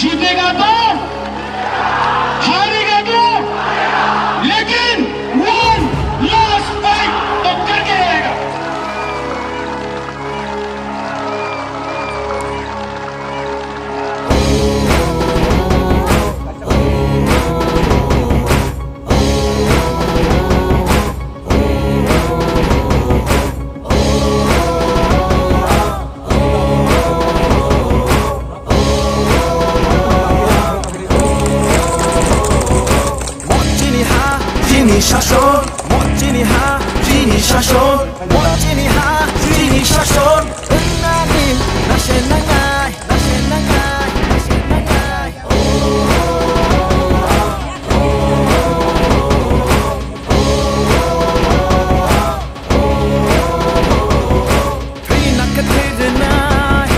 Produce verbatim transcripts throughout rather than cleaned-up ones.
जीतेगा तो हारेगा तो, लेकिन वन लास्ट फाइट तो करके रहेगा। Mot chini ha, chini shason. Mot chini ha, chini shason. Mot chini ha, chini shason. Wngnani nase nangnai, nase nangnai, nase nangnai. Thwi nakhe thwi rwnai,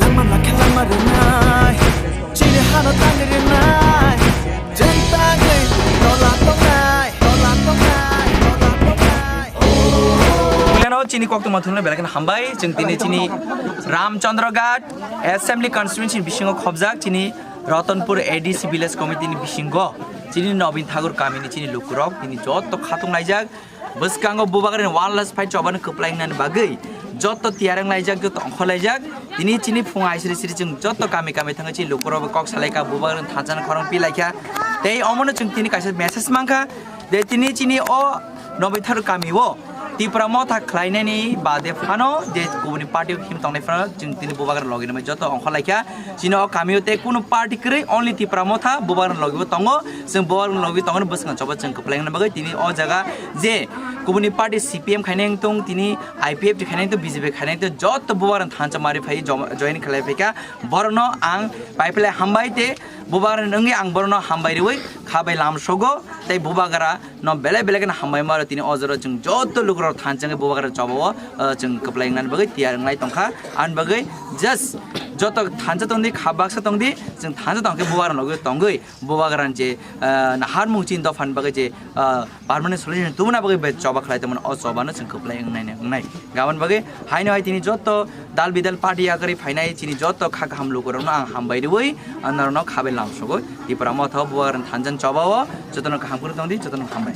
lama nakhe lama rwnai, chini hano tangwi rwnai, chwng tangwi tola tongnai, tola tongnai, tola tongnai. Puilano chini koktwma thumna belai kheno hambai, chwng tini chini Ramchandra Ghat Assembly Constituency ni bisingo khobjak chini Ratanpur A D C Village Committee ni bisingo chini Nobin Thakur kamini chini lukurok tini joto khatung laijak. Bwskango bubagrani one last fight chobani kwplai wngnani bagwi joto tiyar wng laijak, joto ongkhor laijak. Tini chini phung aisiri siri chwng joto kami kami thangwi chini lukurokbo kok salaikha, bubagrani thansa khorang pilaikha. Tei omono chwng tini kaisa message mankha je tini chini o Nobithar kamio Tipra Motha khlainani bade phano je kubuni party him tongnai phano chwng tini bubagrani logi nangmai joto ongkhor laikha. Chini o kamio tei kunu party kwrwi, only Tipra Motha bubagrani logibo tongo. Chwng bubagrani logi tongoni bwskango choba chwng kwplai wngna bagwi tini o jaga je kubuni party C P M khainai wngtong, tini I P F T khainai wngtong, B J P khainai wngtong, joto bubagrani thansa mari phai joma-, join khlai phaikha. Borokno ang paiphlai hambai tei bubagrani wngwi ang borokno hambai rwi kha bai lam sogo tei bubagra no belai belai kheno hambai maro tini o jora chwng joto lukurok thansa wngwi bubagra chobao, uh, chwng kwplai wngnani bagwi tiyar wnglai tongkha. Ani bagwi just joto thansa tongdi, kha baksa tongdi, chwng thansa tongkhe bubagra logi tongwi bubagrani je, uh, naharmung chini dophani bagwi je, uh, permanent solution tubuna bagwi bai choba khlai tongmani o chobano chwng kwplai wngnai wngnai. Gabon bagwi haino hai tini joto dal bidal party yakarwi phainai chini joto kha kaham lukurokno ang hambai rwi norokno kha bai lam sogo. Tipra Motha bubagrani thansa chobao jotono kaham kwrwi tongdi, jotono hambai.